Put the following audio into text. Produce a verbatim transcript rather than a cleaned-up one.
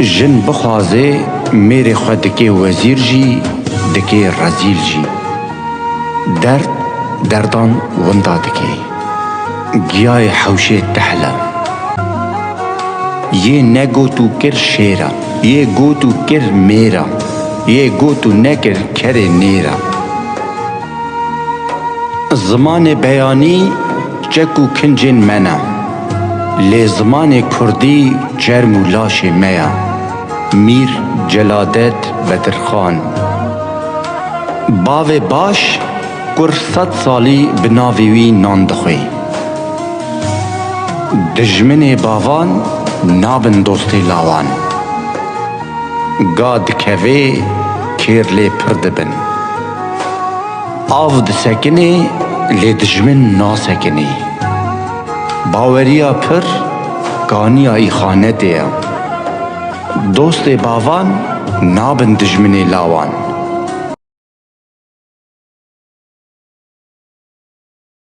Jin bixwaze mêrê xwe dike wezîr jî, dike rezîl jî. Derd derdan winda dike. Giyayê hewşê tehl e. Yê negot û kir şêr e. Yê got û kir mêr e. Yê got û nekir kerê nêr e. Zimanê beyanî çek û kincên me ne. Lê zimanê kurdî çerm û laşê me ye. Mîr Celadet Bedirxan. Bavê baş, kur sed salî bi navê wî nan dixwê. Dijminê bavan nabin dostê lawan. Ga dikevê, kêr lê pir dibin. Av disekinê, lê dijmin nasekinê. Baweriya pir kaniya îxanetê ye. Dostê bavan nabin dijminê lawan.